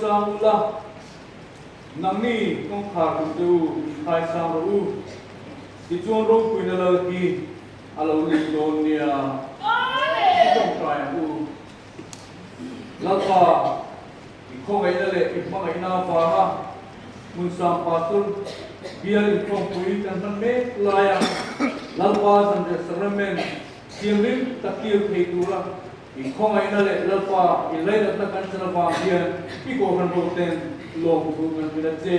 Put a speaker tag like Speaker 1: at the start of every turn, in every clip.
Speaker 1: sang ula, nangni kawngkhar tute u inkhai sang rawh u, tichuan ropuina lal hi a lo lut dawn nia. I tawngtai ang u. Lalpa, i khawngaihna leh i hmangaihna avanga hmunsang pastor bial inkhawmpui kan hman mek laia Lalpa zanriah sacrament thianghlim tak kir thei tura i khawngaihna leh Lalpa i lainatna kan chan avang hian i kohhran roten lawmthu kan hrilh a che.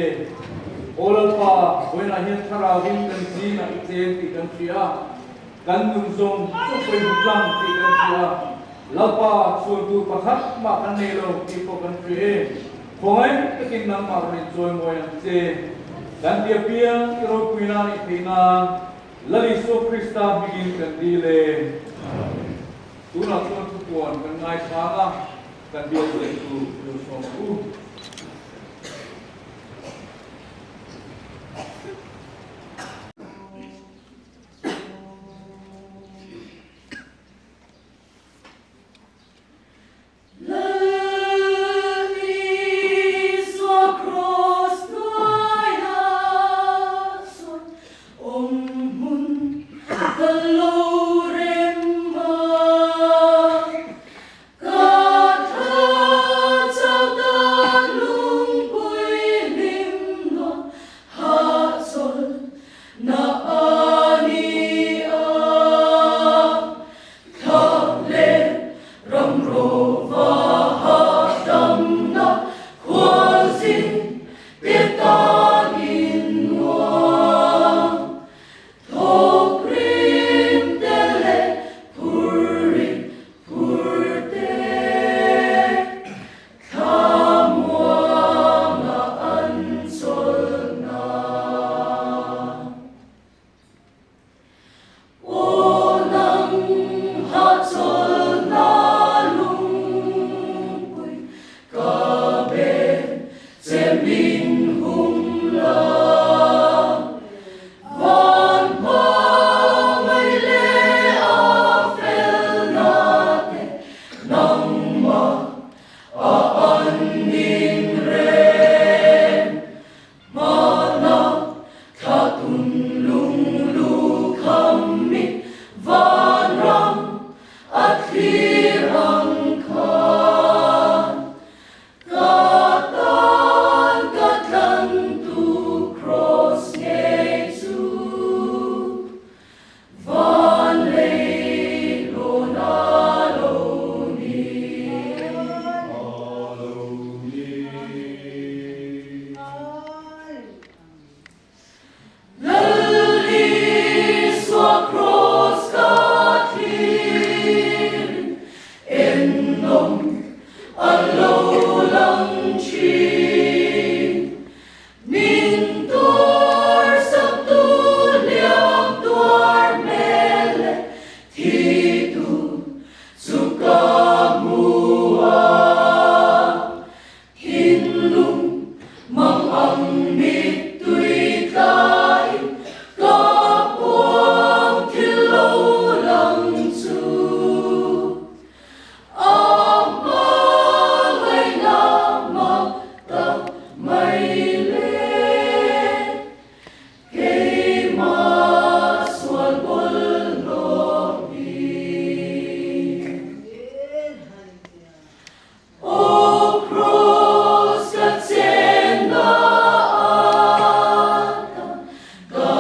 Speaker 1: Aw Lalpa, vawiinah hian thlarauin kan zingah i cheng tih kan hria a, kan nun zawng zawng pawhin hmu tlang tih kan hria a, Lalpa chuan tur pakhat mah kan nei lo tih pawh kan hria e. Khawngaih takin nangmah rawn inchawi mawi ang che. Kan ti apiang i ropuina a nih theih nan Lal Isua Krista hmingin kan dil e. Tunah chuan thupuan kan ngaithlang a, kan biak leh tur lo sawm ang u.
Speaker 2: Thla leh ram rawva hahdamna khualzin te tan in nuam. Thawk rim te leh phur rit phur te thlamuanga an chawlhna. Aw nang hahchawlhna lungpui ka ben che min hum la. Van hmangaih leh a felna te nangmah a an inrem. Hmana thla tun lung lu kham mi vanram a thlir ang khan ka tan ka tlan tu kraws ngei chu van lei lawn a lo ni.
Speaker 1: A lo ni.
Speaker 2: Lal Isua kraws ka thlirin ennawm a lo lang thin. Min tuar sak tu hliam tuar hmel leh thi tu chu ka hmu a. Thinlung mang ang mittui tlaiin ka puang thil lo lang chu. A hmangaihna mak tak mai le, keimah sual bawlhhlawh hi. Aw kraws ka chenna ata ka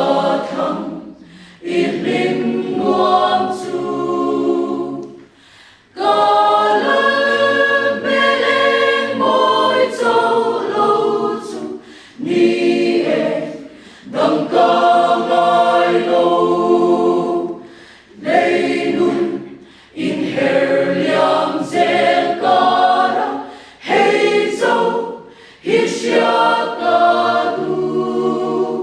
Speaker 2: thlang i hlim nuam chu. Ka lal hmel eng mawi chauh lo chu ni e, dang ka ngai lo. Lei nun inher liam zel kara hei chauh hi hriat ka duh.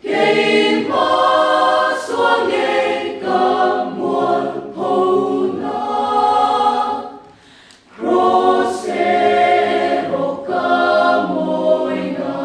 Speaker 2: Keimah sual ngei ka mual pho na, Kraws erawh ka mawi na.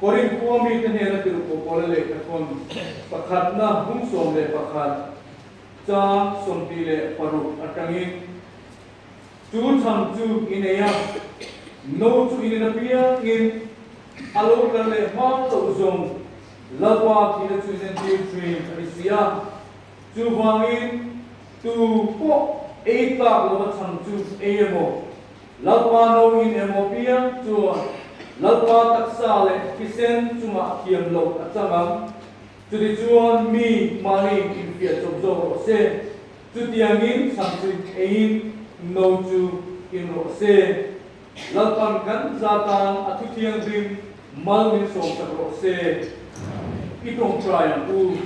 Speaker 1: Korinth khua mite hnena tirhkoh Paula lehkhathawn pakhatna hung 11 chang 26 atangin, Chu chhang chu i nei a, no chu i nen apiangin a lo kal leh hma loh zawng Lalpa thihna chu i entir thin a ni si a. Chuvangin tu pawh ei tlak lova chhang chu ei emaw, Lalpa no in emaw piang chuan Lalpa taksa leh thisen chungah thiam loh a chang ang. Chutichuan mi mahni infiah chawp zawk rawh se. Chutiangin chhang chu eiin no chu in rawh se. Lalpan kan za tan a thu thianghlim mal min sawmsak rawh se. I tawngtai ang u.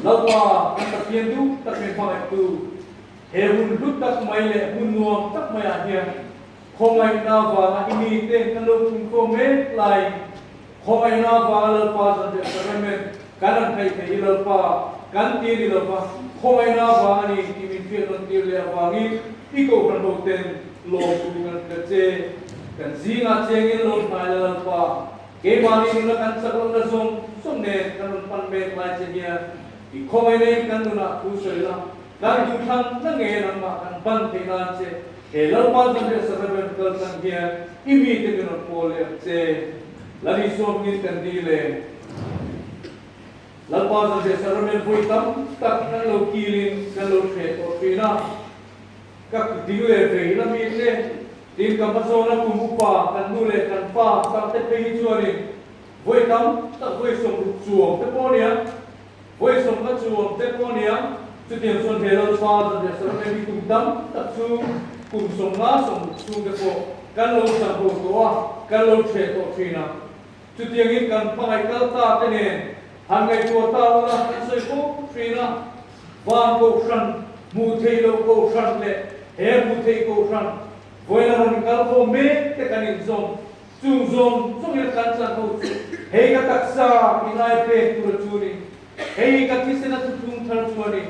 Speaker 1: Lalpa kan Pathian duh tak min hmangaihtu. He hun hlu tak mai leh hmun nuam tak maiah hian khawngaihna avanga i mite kan lo phunkhawm mek laiin khawngaihna avanga Lalpa zanriah sacrament kan han theih theih hi Lalpa kan ti ni lova khawngaihna avang a ni tih min hriat nawn tir leh avangin i kohhran hoten lawmtu kan hria che. Kan zingah chengin lo hnai la Lalpa, keimahni nuna kan chak lohna zawng zawng nen kan rawn pan mek lai che hian i khawngaihna in kan nunah thu sawi la, Kan duhthlang na nge nangmah kan ban theih nan che he Lalpa Zanriah Sacrament kal tlang hian i mite min rawn pawl leh ang che. Lal Isua hmingin kan dil e. Lalpa Zanriah Sacrament vawi tam tak kan lo kilin kan lo hreh tawh thin a. Ka ding leh vei la mi te, tin ka hmazawna kum upa kan nu leh kan pa tak te phei hi chuanin vawi tam tak vawi 60 chuang te pawh ania. Vawi 50 chuang te pawh ania, chutiang chuan he Lalpa zanriah saram em hi kum tam tak chu kum 50 60 chhung te pawh kan lo chang ho tawh a, kan lo ṭheh tawh ṭhin a. Chutiangin kan hmangaih kal ta te nen han ngaihtuah ta ula kan sawi fo ṭhin a, van kohhran, hmuh theih loh kohhran leh he hmuh theih kohhran vawiin a rawn kal khawm mek te kan inzawm. Chung zawng zawngin kan chan ho chu hei ka taksa i ngai pek tur a chu ni, hei ka thisen a thuthlung thar chu a ni.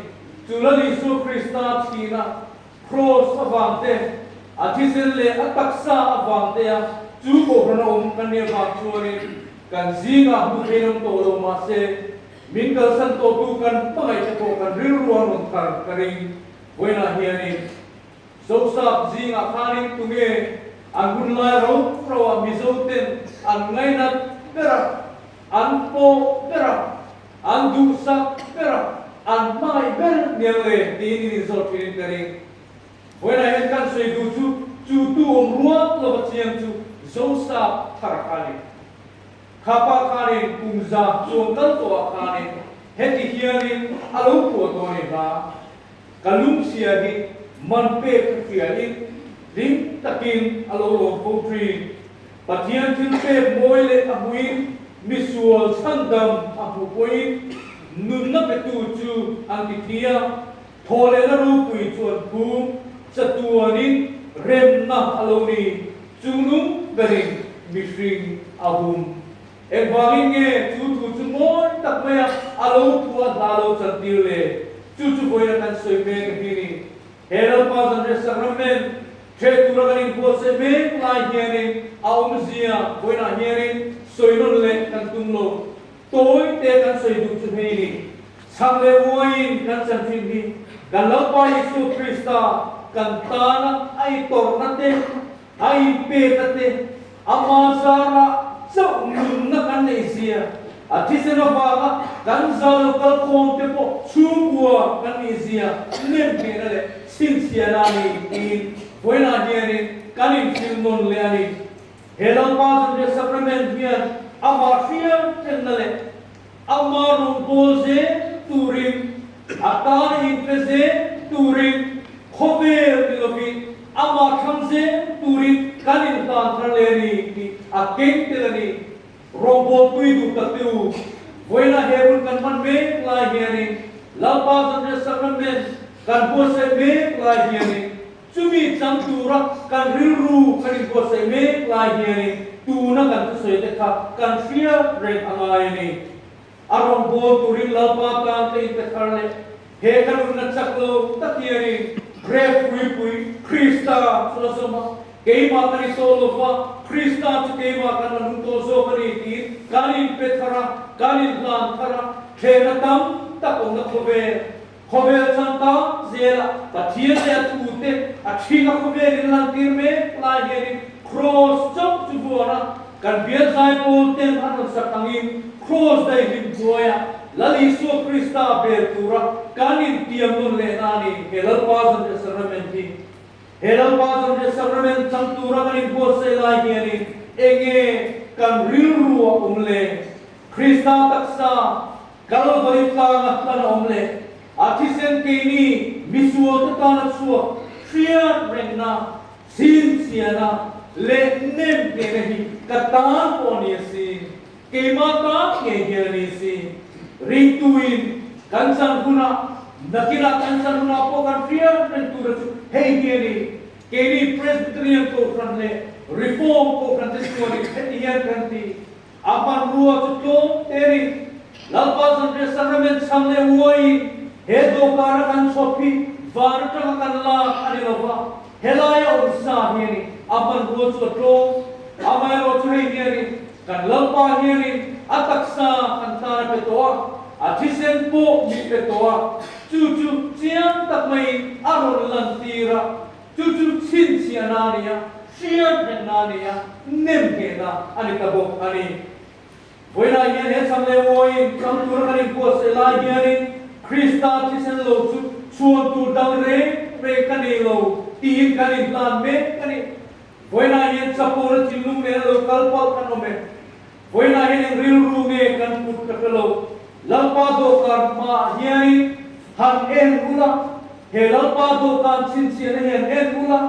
Speaker 1: Chu Lal Isua Krista thihna, Kraws, avang te, a thisen leh a taksa avang te a chu kohhran a awm kan nih avang chuanin kan zingah hmu thei lam tawh lo mahse min kalsan tawhtu kan hmangaih te pawh kan rilru a rawn thar ka ring. Vawiinah hianin Zosap zingah khanin tunge an hun lai ro ro ah Mizo ten an ngainat ber a, an pawh ber a, an duhsak ber a, an hmangaih ber niang le tiin in inzawt thin in ka ring. Vawiinah hian kan sawi duh chu chu tu awm rual lova chiang chu Zosap thar kha a ni. Khapa khanin kum za chuang kal tawh ah khanin heti hianin a lo phuah tawh a ni hla. Ka lungchhia hi man pek ka hria in hlim takin a lo lawm fo thin. Pathian thil pek mawi leh a hmuhin misual chhandam a hmuh pawhin nunna petu chu an ti thi a, thawhlehna ropui chu an phum, chatuanin remna a lo ni, chungnung berin mihring a hum. Engvangin nge chu thu chu mawi tak maia a lo thu a hla lo chantir le? Chu chu vawiin a kan sawi mek a hi ni. He Lalpa Zanriah Sacrament ṭheh tura kan inbuatsaih mek lai hianin a awmzia vawiinah hianin sawi nawn leh kan tum lo. Tawi te kan sawi duh chu hei ni. Chhang leh uaiin kan chan ṭhin hi kan Lalpa Isua Krista kan tana a itawrhna te, a inpekna te, Ama zara chauh nunna kan nei zia, a thisen avanga kan za lo kal khawm te pawh chhungkua kan nih zia nem nghehna leh chhinchhiahna a ni tiin vawiinah hianin kan inhrilh nawn leh a ni. He Lalpa Zanriah Sacrament hian amah hriam thenna leh ama rawngbâwl zel turin, a tana inpe zel turin khawvel ni lovin amah thlang zel turin kan inhlan thar leh a ni tih a keng tel a ni. Rawngbâwlpui duh tak te u, vawiinah he hun kan hman mek lai hianin Lalpa Zanriah Sacrament kan buatsaih mek lai hianin Chumi chang tura kan rilru kan inbuatsaih mek lai hianin tuna kan thusawi te kha kan hria reng a ngai a ni. A rawngbâwl turin Lalpa tan ka inpe thar leh he ka nunna chak lo tak hianin Rev Puipui Krista chu la zawm a. Keimah kan i tawh lo va, Krista chu keimah kan la nung tawh zawk a ni tiin kan inpe thar a, kan inhlan thar a, thlehna tam tak awmna khawvel, khawvel changkang zela Pathian leh a thute a thinga khawvel in lantir mek lai hianin Kraws chauh chu vuan a, kan bial zaipawl ten an rawn sak angin Kraws daihlim hnuaia Lal Isua Krista bel tura kan intiam nawn lehna a ni he Lalpa Zanriah Sacrament hi. He Lalpa Zanriah Sacrament chang tura kan inbuatsaih lai hianin enge kan rilru a awm le? Krista taksa Kalvari tlanga hlan a awm le? A thisen keini misualte tana chhuak hriat rengna Chhinchhiahna leh nem hnehna hi ka tan pawh a ni asin, keimah tan ngei hian a ni asin. Ringtuin kan chan hunah, nakinah kan chan hunah pawh kan hriat reng tura chu hei hi a ni. Keini Presbyterian Kohhran leh Reform Kohhran te chuanin heti hian kan ti, A hmanrua chu tlawm te a ni. Lalpa Zanriah Sacrament chhang leh uaiin he dawhkana kan chhawp hi van atanga kan lak a ni lo va, helaia awm sa hi a ni. A hmanrua chu a tlawm. Amaherawh chu hei hi a ni, kan Lalpa hianin a taksa kan tan a pe tawh a, a thisen pawh min pe tawh a, chu chu chiang tak maiin a rawn lantir a. Chu chu chhinchhiahna a ni a, hriat rengna a ni a, nemnghehna a ni ta bawk a ni. Vawiinah hian he chhang leh uaiin chhang tura kan inbuatsaih lai hianin Krista thisen lo chu chhuan tur dang reng reng ka nei lo tiin kan inhlan mek a ni. Vawiinah hian chapona thinlung nen lo kal palh kan awm e. Vawiinah hian eng rilru nge kan put ka hre lo. Lalpa dawhkan hmaah hianin han en ula, he Lalpa dawhkan chhinchhiahna hi han en ula,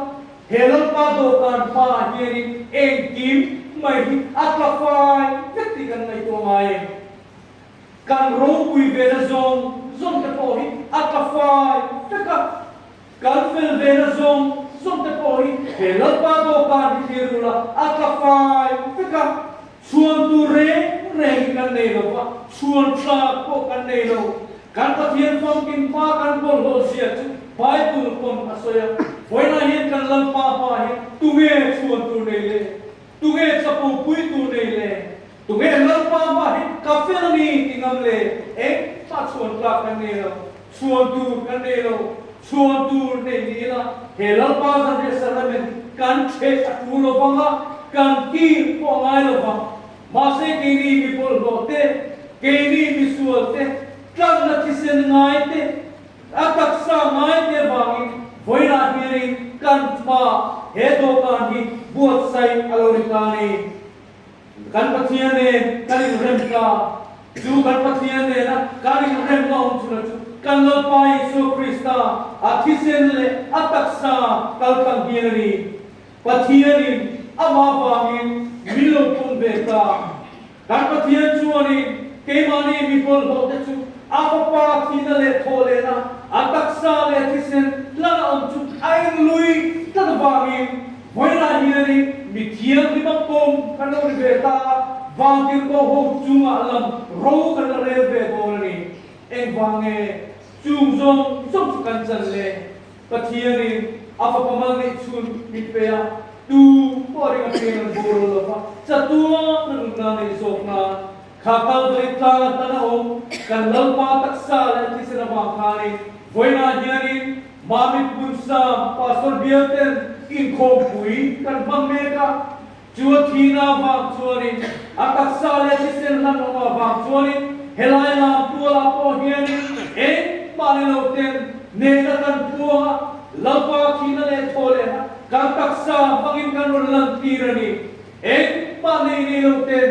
Speaker 1: he Lalpa dawhkan hmaah hianin engkim mai hi a tla fai vek tih kan ngaihtuah ngai em? Kan ropui vena zawng zawng te pawh hi a tla fai vek a. Kan fel ve na zawng zawng te pawh hi he Lalpa dawhkan hi thlir ula a tla fai vek a, chhuan tur reng reng hi kan nei lo va, chhuan tlak pawh kan nei lo. Kan Pathian famkim hma kan bawlhhlawh zia chu Bible pawn a sawi a, vawiinah hian kan Lalpa hma hian tunge chhuan tur nei le? Tunge chapo pui tur nei le? Tunge Lalpa hma hi ka fel a ni ti ngam le? Engmah chhuan tlak kan nei lo, chhuan tur kan nei lo, chhuan tur nei ni ila he Lalpa Zanriah Sacrament kan ṭheh a ṭul lo vang a, kan kir pawh a ngai lo vang. Mahse keini mi bawlhhlawh te, keini mi sual te, tlanna thisen ngai te, A taksa ngaite vangin vawiinah hianin kan hma he dawhkan hi buatsaih a lo ni ta a ni. Kan Pathian nen kan inrem ta. Chu kan Pathian nena kan inremna awm chhuna chu kan Lalpa Isua Krista a thisen leh a taksa kaltlang hian a ni. Pathianin amah vangin min lo pawm ve ta. Kan Pathian chuanin keimahni mi bawlhhlawhte chu a fapa thihna leh thawhlehna, a taksa leh thisen tlana awm chu a englui tlat avangin vawiinah hianin mi thianghlim a pawm kan lo ri ve ta a, vantirhkoh ho chungah lam ro kan la rel ve dawn a ni. Engvang nge chung zawng zawng chu kan chan le? Pathianin a fapa mal neih chhun min pe a, tu pawh ring a peng an boral lo va, chatuan a nunna neih zawk nan kha Kalvari tlanga tan a awm kan Lalpa taksa leh thisen avang khanin vawiinah hianin Mamit Hmunsam Pastor bialten inkhawmpui kan hmang mek a, chu a thihna avang chuanin a taksa leh thisen hlan awm avang chuanin helai lam tualah pawh hianin engmah ni lo ten nena kan puang a, Lalpa thihna leh thaw lehna kan taksa hmangin kan rawn lantir a ni. Engmah nei nei lo ten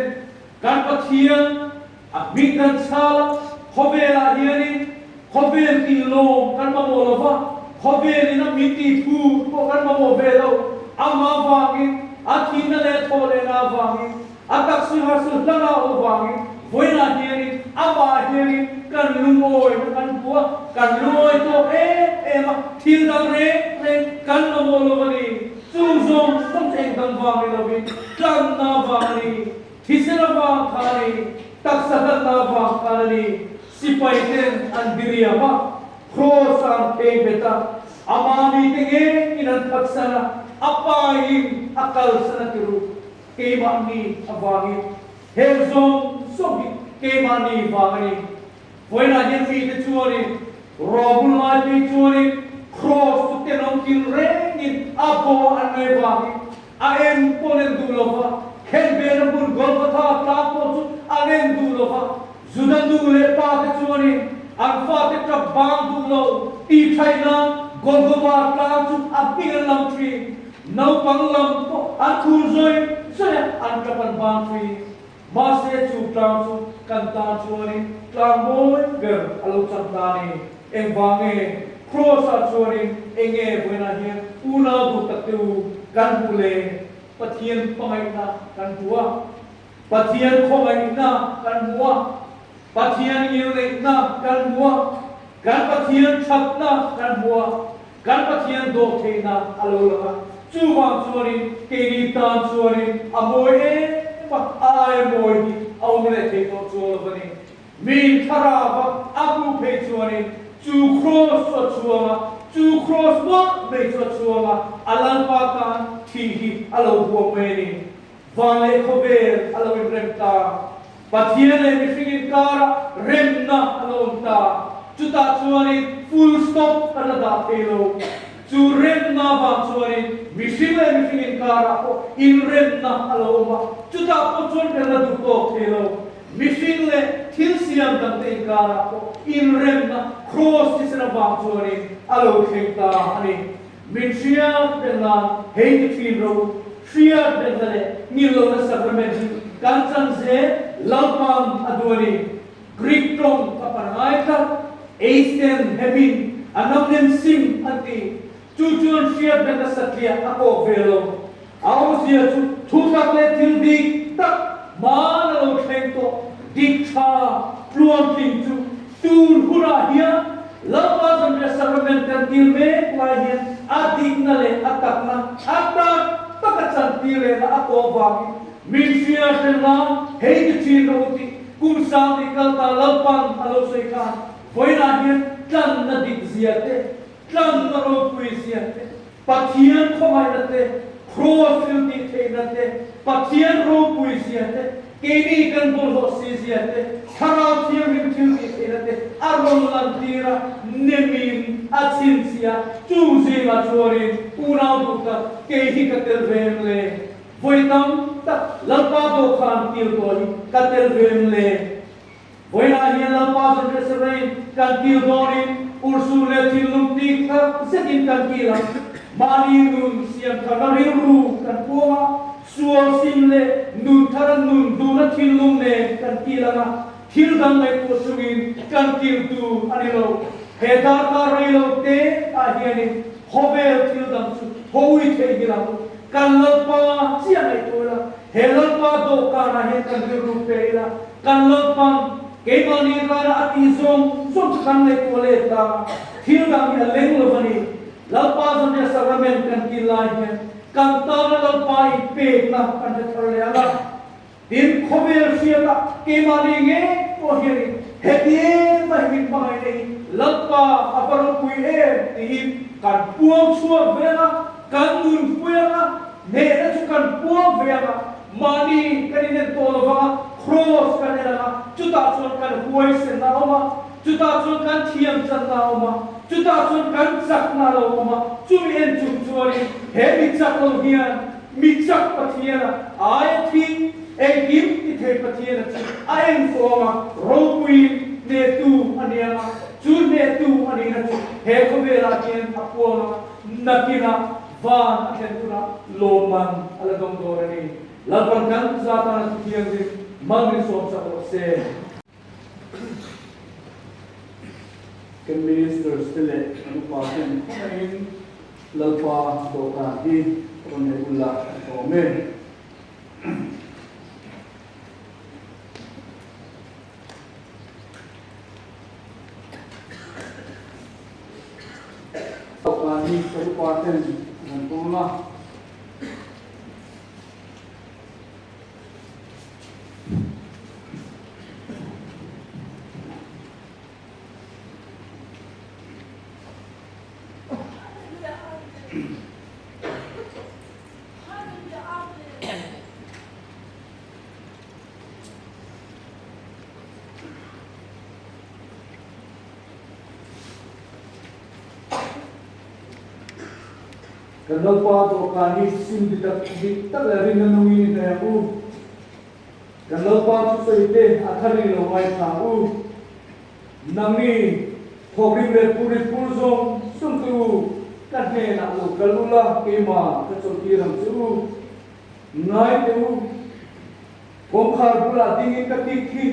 Speaker 1: kan Pathian a hming kan chhal a, khawvelah hianin khawvel tih lawm kan mamawh lo va, khawvelin a min tih thu pawh kan mamawh ve lo. Amah vangin, a thihna leh a thawh lehna avangin, a taksa harsa hlana a awm vangin vawiinah hianin amah hianin kan lungawina kan hmu a, kan lungawi tawk em em a, thil dang reng reng kan mamawh lo a ni. Chung zawng zawng chu eng dang vang ni lovin tlanna vang a ni. Thisen avang khan a ni, taksa hlatna avang khan a ni, sipai ten an diriam a, kraws an phei bet a, ama mite ngeiin an. an phatsan a, a pa in a kalsan a ti ru. Keimahni avangin heng zawng zawng hi keimahni vang a ni. Vawiinah hian mite chuanin rawbul ngai phei chuanin Kraws chu tenawm kil rengin a bawh an ngaih vangin a en pawn en duh lo va, khenbehna hmun Golgotha tlang pawh chu an en duh lo va. Juda nu leh pa te chuanin an fate tap bang duh lo tih thaih nan Golgotha tlang chu a hming an lam thin. Naupang lam pawh an khur zawi zawi a, an tap an bang thin. Mahse chu tlang chu kan tan chuanin tlang mawi ber a lo chang ta a ni. Engvang nge Kraws-ah chuanin enge vawiinah hian unau duh tak te u kan hmuh le? Pathian hmangaihna kan hmu a, Pathian khawngaihna kan hmu a, Pathian ngilneihna kan hmu a, kan Pathian thatna kan hmu a, Kan Pathian dawh theihna a lo lang a, chuvang chuanin keini tan chuanin a mawi em a, a aia mawi hi a awm leh thei tawh chuang lo a ni. Mi thlarauva a hmuh phei chuanin chu kraws chu a chhuang a, chu kraws mawlh mai chu a chhuang a, a Lalpa tan thih hi a lo huam mai a ni. Van leh khawvel a lo inrem ta. Pathian leh mihring inkarah remna a lo awm ta. Chutah chuanin full stop kan la dah thei lo. Chu remna vang chuanin mihring leh mihring inkarah pawh inremna a lo awm a, chutah pawh chuan kan la duh tawk thei lo. Mihring leh thil siam dangte inkarah pawh inremna cross thisen avang chuanin a lo thleng ta a ni. Min hriat reng nan hei ti thin ro hriat rengna leh ngil lohna sacrament hi kan chan zel Lalpan a duh a ni. Greek tawng ka pan ngai tlat, Eisten hemin a namnem sim an ti. Chu chuan hriat rengna satliah a kawk ve lo. A awmzia chu thutak leh thil dik tak hmaan a lo thleng tawh dik tha tluantling chu tun hunah hian Lalpa Zanriah Sacrament kan kil mek lai hian a dikna leh a takna a tak taka chantir lehna a kawh vangin min hria hrel nan hei ti thin rawh u tih kum sang nih kal ta Lalpan a lo sawi khan vawiinah hian tlanna dik zia te tlanna ropui zia te Pathian khawngaihna te, Kraws thil tih theihna te, Pathian ropui zia te, keini kan bawlhhlawh si zia te, Thlarau Thianghlim thil tih theihna te a rawn lantir a, nemin a chhinchhiah a, chung zingah chuanin unau duh tak kei hi ka tel ve em le? Vawi tam tak Lalpa dawhkhan kil tawh hi ka tel ve em le? Vawiinah hian Lalpa zan restaurant kan kil dawnin urhsun leh thinlung tik tak zetin kan kil a, mahni nun siam tharna rilru kan puang a, sual sim leh nun thara nun duhna thinlung nen kan kil ang a, thil dang ngaihtuah chungin kan kil tur a ni lo. He darkar rei lo te ah hianin khawvel thil dang chu hawi theih hi lo. Kan Lalpa chiah ngaihtuah ila, he Lalpa dawhkanah hian kan rilru pe ila, kan Lalpa'n keimahni rana a tih zawng zawng chu kan ngaihtuah let ta a, thil dang hi a leng lo a ni. Lalpa Zanriah Sacrament kan kil lai hian kan tana Lalpa inpekna kan hre thar leh ang a. Tin, khawvel hriatah keimahni ngei pawh hianin heti em mai min hmangaihna hi Lalpa a va ropui em tiin kan puang chhuak ve ang a, kan nunpui ang a, hnehna chu kan puang ve ang a, mahni kan inen tawh lo vang a, kraws kan en ang a, chutah chuan kan huaisenna a awm a, chutah chuan kan thiamchanna a awm a, chutah chuan kan chakna a lo awm a, chumi en chung chuanin he mi chak lo hian Mi chak Pathiana aia thi, engkim ti thei Pathiana chu a enkawl a, ropuiin hnehtu a ni ang a, chu hnehtu a nihna chu he khawvelah hian a puang a, nakinah van a thlen hunah lawmman a la dawng dawn a ni. Lalpan kan zatana thu thianghlim mal min sawmsak rawh se. Kan Ministers te leh an upa ten khawngaihin Lalpa dawhkan hi rawn nei ula a tha awm e. Dawhkan hi kan upa ten an han pawm a. Kan Lalpa dawhkan hi sim dik dik tak leh rinna nungin i hnaih ang u. Kan Lalpa thusawi te a thar i lo ngaithla ang u. Nangni thawkrim leh purit pur zawng zawng te u, ka hnenah lo kal ula keimah ka chawlhtir ang che u. Ngai teh u, kawngkhar bulah dingin ka tik hi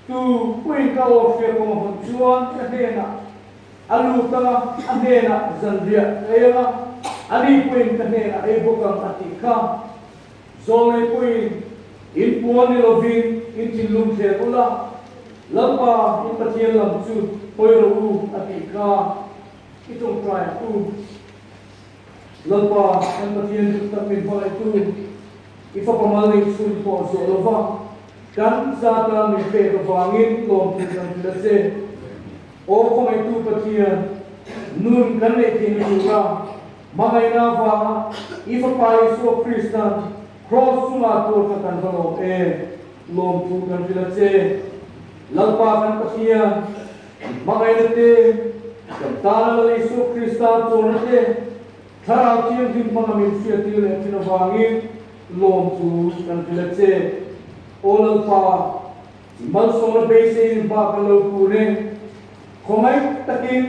Speaker 1: tu puiin ka aw hria kawng a hawn chuan ka hnenah a lut ang a, a hnenah zanriah ka ei ang a, ani puiin ka hnenah ei bawk ang a tih kha. Zawnglei puiin in puan ni lovin in thinlung thleng ula, Lalpa in Pathian lam chu hawi rawh u a tih kha i tawngtai ang u. Lalpa, kan Pathian duh tak min hmangaihtu, i fapa mal nei chhun pawh zawh lova kan zata min pek avangin lawmthu kan hrilh a che. Aw hmangaihtu Pathian, nun kan neih theihna tura hmangaihna avanga i fapa Isua Krista'n Kraws chungah tur kha kan va lawm em, lawmthu kan hrilh a che. Lalpa kan Pathian, Hmangaihna te, kan tana Lal Isua Krista chawlna te, Thlarau Thianghlim hmanga min hriattir leh thin avangin lawmthu kan hrilh a che. Aw Lalpa, i malsawmna beiseiin hma kan lo kun e. Khawngaih takin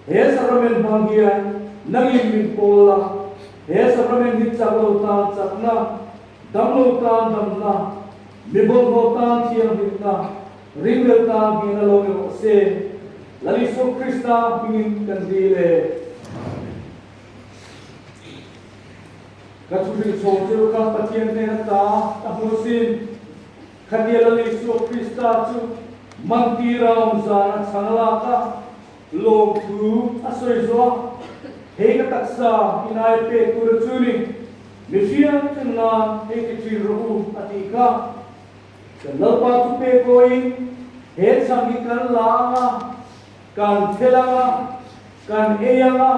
Speaker 1: he sacrament hmang hian nangin min pawl la, he sacrament hi chak lo tan chakna, dam lo tan damna, mi bawlhhlawh tan thianghlimna, Ringrel tan hming a lo ni rawh se. Lal Isua Krista hmingin kan dil e. Ka thuhrilh chhawm chu ka Pathian hnen ata ka hmu asin. Khatia Lal Isua Krista chu mantira awm zan a chhang lak a, lawmthu a sawi zawh a, Hei ka taksa inai pek tur a chu ni, mihriang chen nan hei ti thin rawh u a tih kha. Kan Lalpa chu pek awiin he chhang hi kan la ang a, kan thel ang a, kan ei ang a,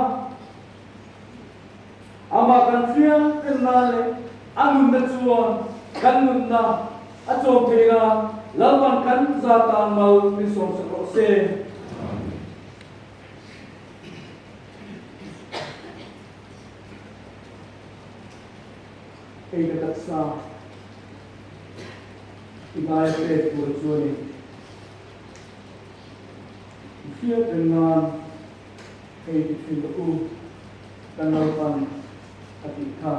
Speaker 1: amah kan hriat reng nan leh a nunna chuan kan nunna a chawm thei nan Lalpan kan za tan mal min sawmsak rawh se. Hei ka taksa. I ngai pek tur chuanin i hriat reng nan hei ti thin rawh u, kan Lalpan a tih kha.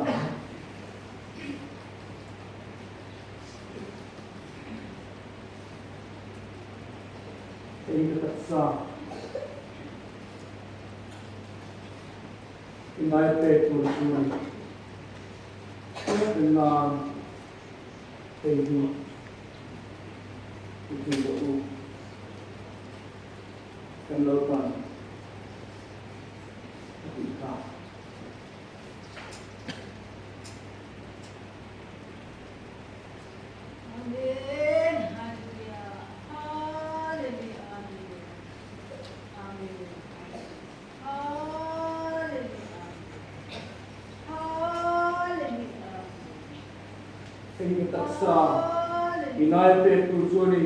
Speaker 1: Hei ka taksa i ngai pek tur chuanin hriat reng nan Hei hi i tih loh u kan lo pan a tih kha.
Speaker 3: Amen Hallelujah Hallelujah Amen Amen Hallelujah Hallelujah
Speaker 1: Hei ka taksa i ngai pek tur chu a ni.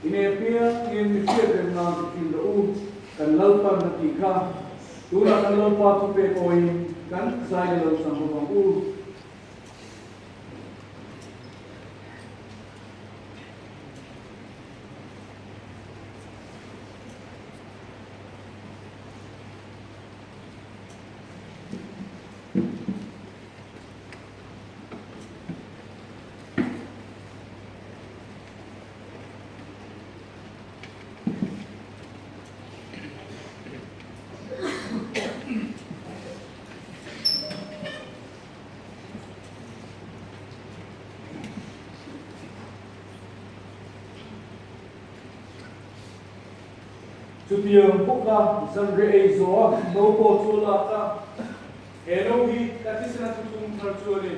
Speaker 1: I nei apiangin mi hriat reng nan ti thin rawh u, kan Lalpan a tih kha. Tunah kan Lalpa thu pek awiin kan zai la lo chang bawk ang u. Chutiang bawka zanriah ei zawh a no pawh chu a lak a. He no hi ka thisen a thuthlung thar chu a ni.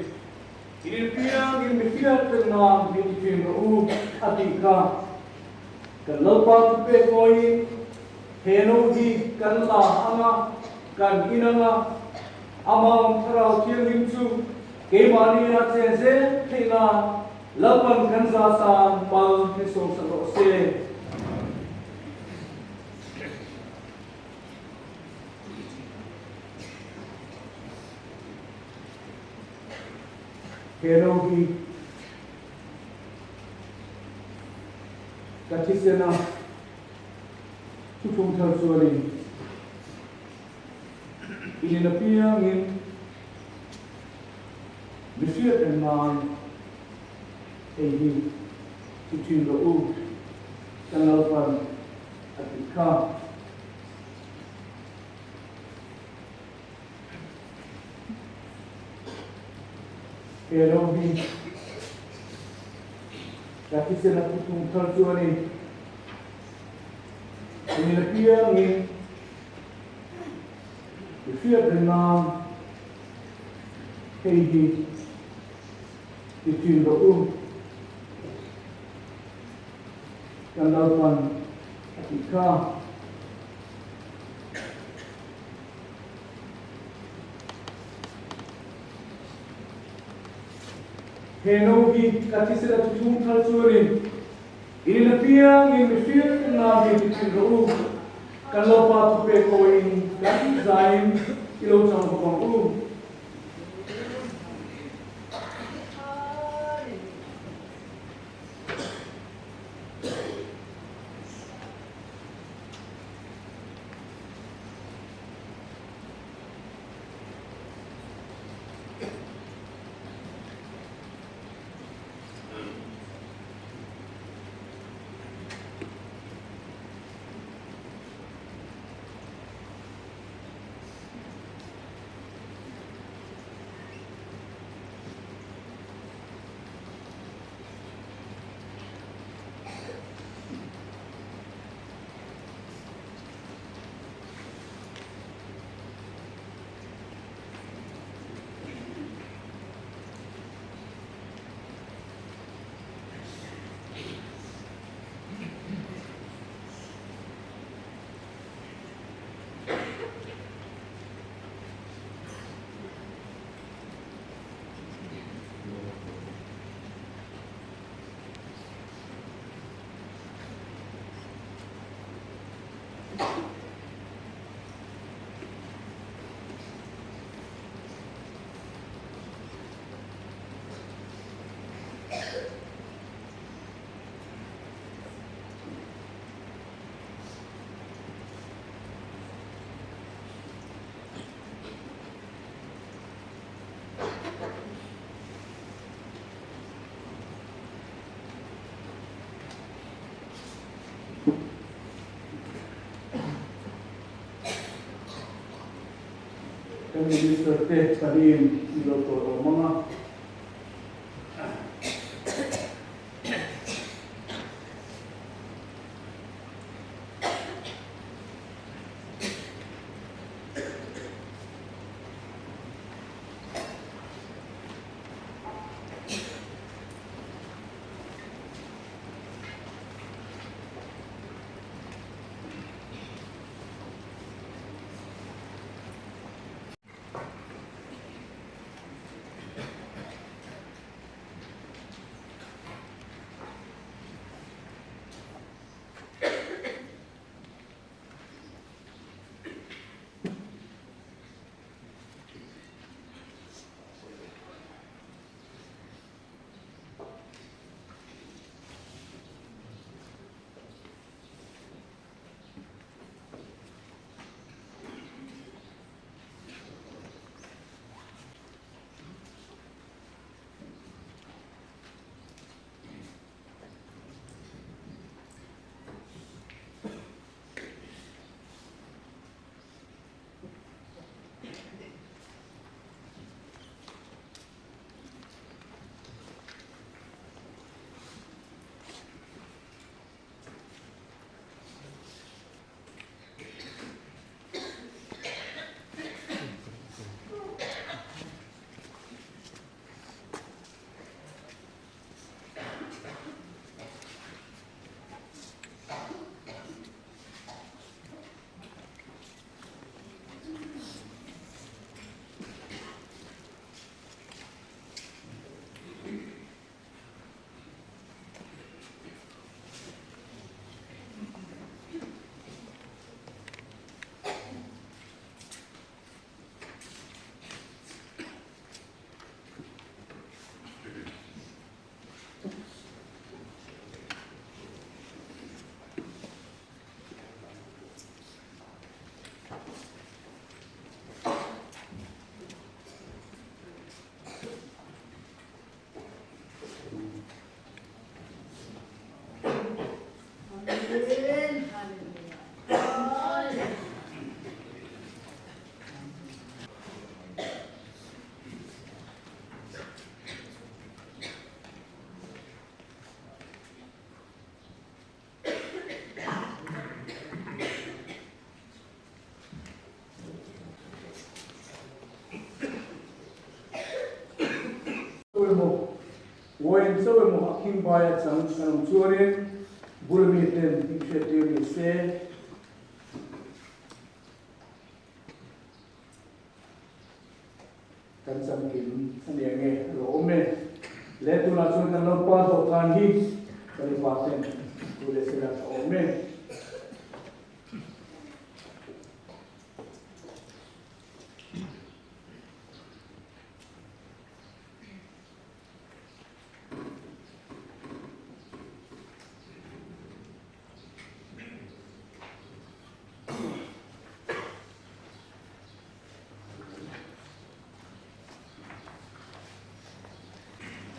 Speaker 1: Inpiangin mi hriat reng nan min ti thin rawh u, a tih kha. Kan Lalpa chu pek ngawiin he no hi kan la ang a, kan in ang a, amang Thlarau Thianghlim chu keimahni a chen zel theih nan Lalpan kan za tan mal min sawmsak rawh se. He no hi ka thisena thuthlung thar chuanin in in apiangin mi hriat reng nan hei hi thi thin rawh u, ka Lalpan a tih kha. He lo hi ka thisen a thuthlung thar chu a ni. Min apiangin i hriat reng nan hei hi ti thin rawh u. Kan Lalpan a tih kha. He no hi ka thisen a thuthlung thar chuanin in apiangin mihring nan hi ti thin rawh u, kan Lalpa thupek hawiin kan zaiin i lo chang bawk ang u. Kan Minister te pahnihin min lo tawh awm ang a.
Speaker 3: Amen. Hallelujah. Hallelujah.
Speaker 1: Emaw, uain chauh emaw a khingbai a chang kan awm chuanin bul mi ten inhriattir ni se. Kan changkim a nia nge a lo awm e. Le tunah chuan kan lo pa dawhkan hi kan upa ten tu leh sela a awm e.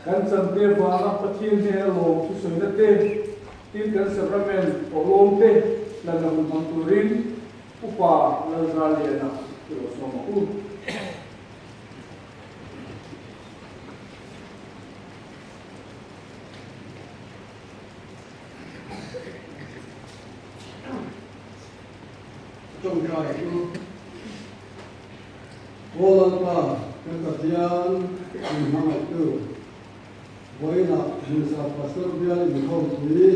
Speaker 1: Kan chante vanga Pathian hnena lawm thusawina te, tin kan sacrament awlawm te lanna hun hmang turin Upa Lalzaliana i lo sawm ang u.
Speaker 4: Tawngtai chu Aw Lalpa kan Pathian min hmangaihtu, vawiinah hmunsa Pastor bial inkhawmpui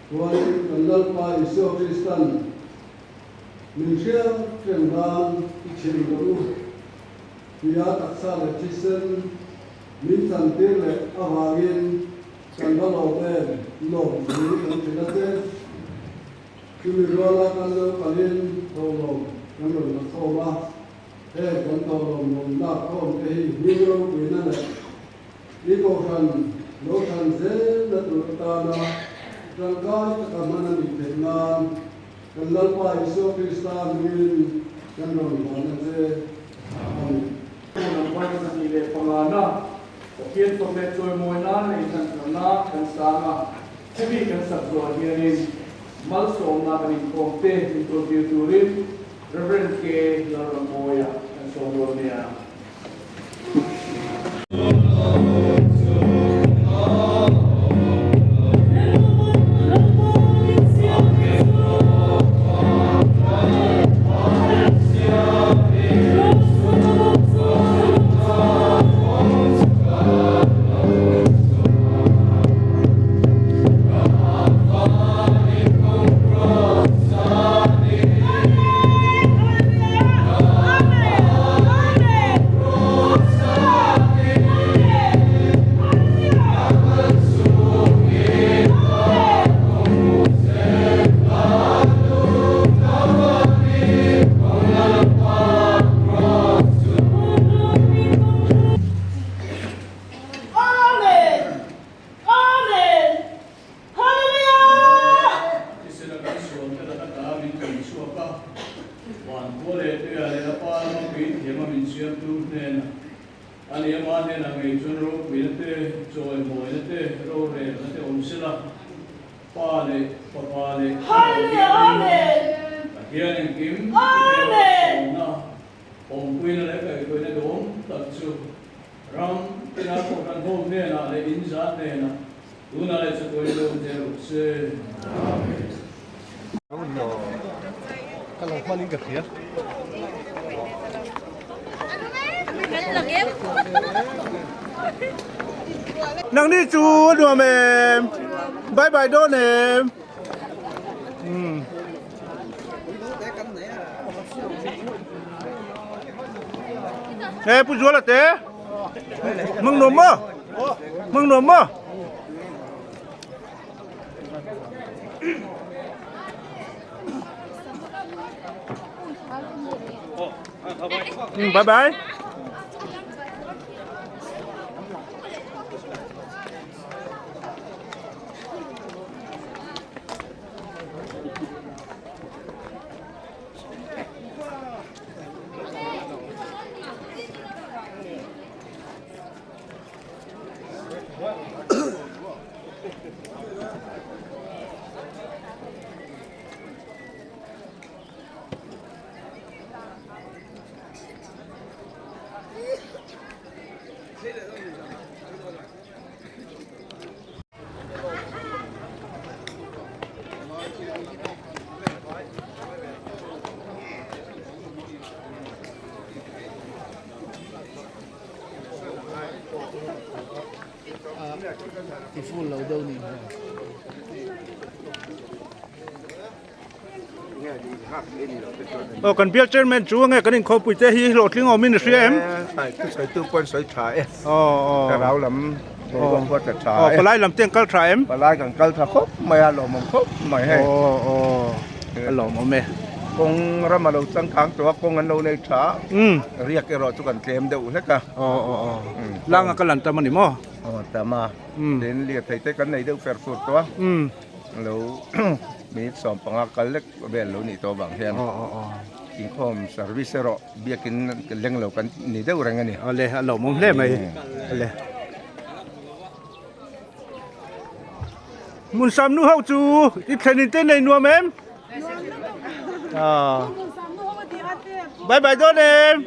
Speaker 4: chuanin kan Lalpa Isua Kristan min hriat reng nan i chhim rawh u tia taksa leh thisen min chantir leh avangin kan va lawm em lawm thu kan hrilh a che. Chumi ruala kan lo kalin thawhlawm kan rawn la khawm a, heng kan thawhlawm rawn lak khawm te hi hming ropuina leh i kohhran lo than zel na tur atana tangkai taka hman a nih theih nan kan Lalpa Isua Krista hmingin kan rawn hlan a che. Amen.
Speaker 1: 25 na Pathian fak leh chawimawi nan leh inhlankarna kan sang a. Hemi kan sak zawh hianin malsawmna kan inkhawm te min tuartir turin Rev. K. Lalramawia kan sawm dawn nia.
Speaker 2: Amen! Amen! Hallelujah!
Speaker 1: Tisela kan sual te laka ta min tum chhuak a, van khua leh tuia leh a pa lama puithiam a min siamtu hnenah a ni ama hnenah ngei chuan ropuina te, chawimawina te, rorelna te awm sela, Pa leh Fapa leh Thlarau Thianghlim Pathian engkim i hmelhsawmna, awmpuina leh kaihhruaina duhawm tak chu ram tina kohhran ho hnenah leh in zat hnenah tunah leh chatuain lo awm zel rawh se. Amen.
Speaker 5: Nang ni chu a nuam em? Bye bye dawn em? Ê Pu Zuala te. Mang nuam maw? Mang nuam maw? Bye bye.
Speaker 6: Ti full lo deuh nih hmel.
Speaker 5: Aw kan bial chairman chu ange kan inkhawmpui te hi hlawhtling awmin i hria em?
Speaker 7: Sawitu pawn sawi tha e.
Speaker 5: Aw aw.
Speaker 7: Thlarau lam boruak pawh tla tha e.
Speaker 5: Aw palai lam te an kal tha em?
Speaker 7: Palai kan kal tha khawp mai a, lawmawm khawp mai hei.
Speaker 5: Aw aw a lawmawm e.
Speaker 7: Kawng ram a lo changkang tawh a, kawng an lo nei tha a. Riak erawh chu kan tlem deuh hlek a.
Speaker 5: Aw aw aw. Langa ka lan tam a ni maw?
Speaker 7: Aw tam a. Tin lirthei te kan nei deuh fer fur tawh a. Lo minute 15 kal lek vel lo nih tawh vang hian inkhawm service erawh biakin leng lo kan ni deuh reng a ni.
Speaker 5: Awle a lawmawm hle mai awle. Hmun samnu ho chu i thlen in te nei nuam em? Bye bye dawn em?